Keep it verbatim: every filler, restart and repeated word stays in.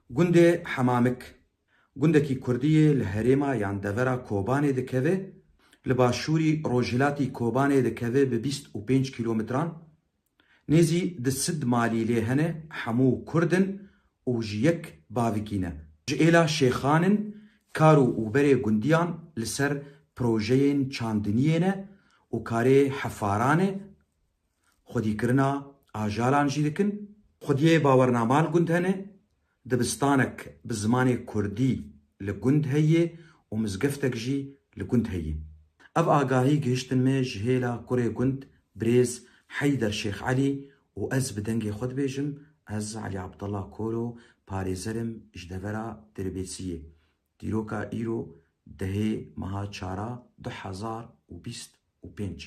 Gundê Hemamik, gundekî kurdî yê li herêma yan devera Kobanê dikeve, li başûrî rojhilatî Kobanê dikeve bi bîst û pênc kîlometran. Nêzî di sed malî lê hene, hemû kurd in û ji yek bavikî ne. Ji êla şêxan in, kar û ûberê gundiyan li ser projeyên çandiniyê ne û karê hefaran e, xwedîkirina ajalan jî dikin. Xwediyê bawernamal gund hene, dibistanek bi zimanê kurdî li gund heye û mizgeftek jî li gund heye. Ev agahî gihiştin me ji hêla kurê gund birêz Heyder Şêx Elî û ez bi dengê xwe dibêjim, ez Elî Abdullah Koro parêzer im ji devera Dirbêsiyê. Dîroka îro dehê meha çara du hezar û bîst û pênc.